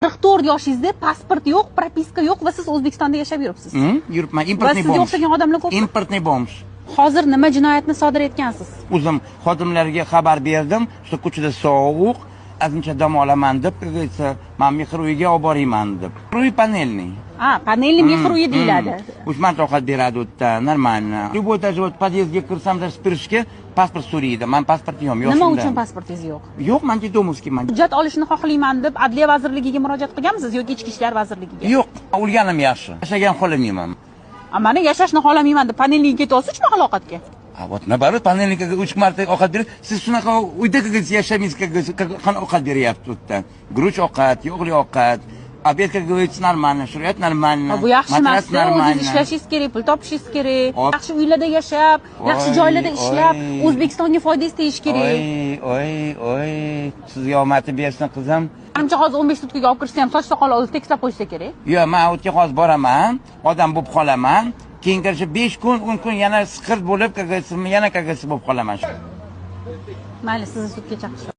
44 yoshingizda pasport yo'q, propiska yo'q va siz O'zbekistonda yashab yuribsiz. Yuribman. Va Импортный sizga бомж. o'xshagan odamlar ko'p. Импортный бомж. Hozir nima jinoyatni sodir etgansiz? O'zim xodimlarga xabar berdim, что ko'chada sovuq, ozgincha dam olaman deb, как говорится, man mehr uyiga olib borayman deb. Uy панельный. Ha, панельный mehr uyi deyiladi. Uch marta ovqat beradi u yerda, нормально. Любой, даже вот podyezdga kirsam, даже spirishga pasport so'raydi. Man pasport yo'q, Nima yoshimda. uchun pasportingiz yo'q? Yo'q, man детдомовский man. Hujjat olishni xohlayman deb Adliya vazirligiga murojaat qilganmisiz yoki Ichki ishlar vazirligiga? Yo'q, o'lganim yaxshi. Yashagan xohlamayman. A, mana yashashni xohlamayman deb панельный ga ketyapsiz uch mahal ovqatga. А вот наоборот, панельный ga uch marta ovqat berib, siz shunaqa uyda, как говорится, yashamaysiz, как говорится, qanaqa ovqat beryapti u yerda. Guruch ovqat, yog'li ovqat, обед, как говорится, нормально, sharoit нормально. Bu yaxshi matras emas. O'zingiz нормально. ishlashingiz kerak, pul topishingiz kerak. Hop. Yaxshi uylarda yashab, yaxshi Oy, joylarda ishlab, oy. O'zbekistonga foydangiz tegishi kerak. Oy, oy, oy, sizga omadi bersin, qizim. Manimcha, hozir 15 sutkaga olib kirishsa ham soch soqol o'zi tekislab qo'yishsa kerak. Yo'q, man u yerga hozir boraman, odam bo'lib qolaman. Keyin короче 5 kun, 10 kun yana siqirt bo'lib, как говорится, yana, как говорится, bo'lib qolaman. Mayli, sizni sudga chaqirishadi.